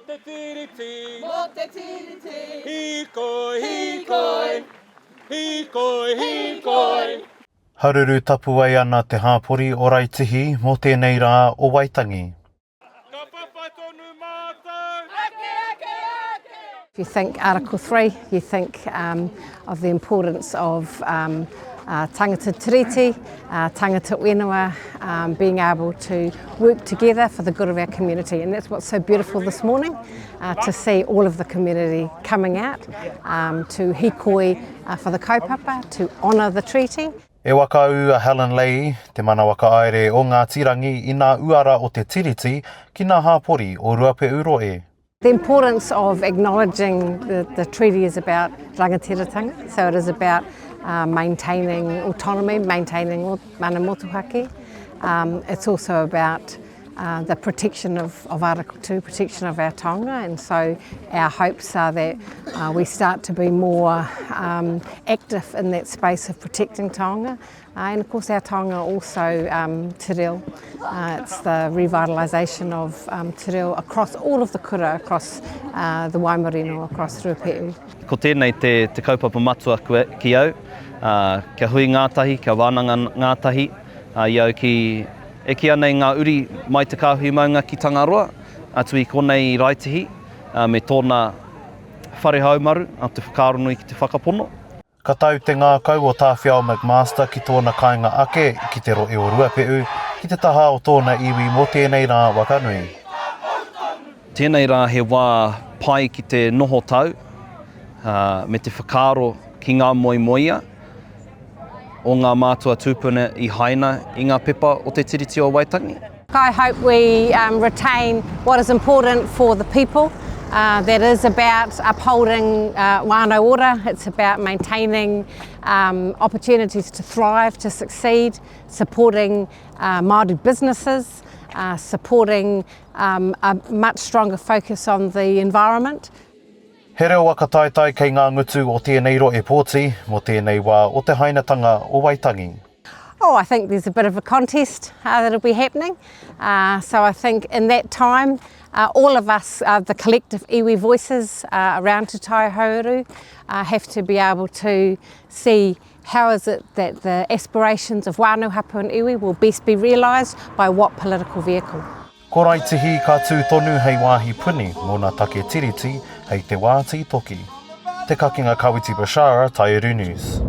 te Tiriti. Mō te Tiriti. Hīkoi, hīkoi, hīkoi, hīkoi. Haruru tapuwae ana te hāpori o Raetihi mō tēnei rā o Waitangi. Ka whawhai tonu mātou. Ake, ake, ake! If you think Article 3, you think um, of the importance of um, uh, tangata tiriti, uh, tangata whenua, um, being able to work together for the good of our community. And that's what's so beautiful this morning, uh, to see all of the community coming out um, to hikoi uh, for the kaupapa, to honour the treaty. E whakaū a Helen Leahy, te mana whakahaere o Ngāti Rangi i nā uara o te Tiriti ki nā hāpori o Ruape'uroe. The importance of acknowledging the, the treaty is about rangatiratanga, so it is about uh, maintaining autonomy, maintaining mana motuhake. Um, it's also about uh, the protection of, of Article 2, protection of our taonga, and so our hopes are that uh, we start to be more um, active in that space of protecting taonga. Uh, and of course our taonga also um, te reo. Uh, it's the revitalisation of um, te reo across all of the kura, across uh, the Waimarino, across Ruape'u. Ko tēnei te, te kaupapa matua ki au, uh, kia hui ngātahi, kia wānanga ngātahi uh, i au ki E kīa nei ngā uri mai te kāhui maunga ki Tangaroa, atu i konei i Raetihi, me tōna whare haumaru, a te whakaaronui ki te whakapono. Ka tau te ngākau o Tāwhiao McMaster ki tōna kāinga ake ki te rohe o Ruape'u, ki te taha o tōna iwi mō tēnei rā waka nui. Tēnei rā he wā pai ki te noho tau, me te whakaaro ki ngā moemoeā. o ngā mātua tūpuna i haina i ngā pepa o Te Tiriti o Waitangi. I hope we um, retain what is important for the people. Uh, that is about upholding uh, whānau ora, it's about maintaining um, opportunities to thrive, to succeed, supporting uh, Māori businesses, uh, supporting um, a much stronger focus on the environment. He reo waka taetae kei ngā ngutu o tēnei rohe pōti mō tēnei wā o te hainatanga o Waitangi. Oh, I think there's a bit of a contest uh, that'll be happening. Uh, so I think in that time, uh, all of us, uh, the collective iwi voices uh, around Te Tai Hauuru, uh, have to be able to see how is it that the aspirations of whānau, hapu and iwi will best be realised by what political vehicle. Ko Raetihi ka tū tonu hei wāhi puni mō nā take Tiriti hei te wā tītoki. Te Kakenga Kawiti Bashara, Taiuru News.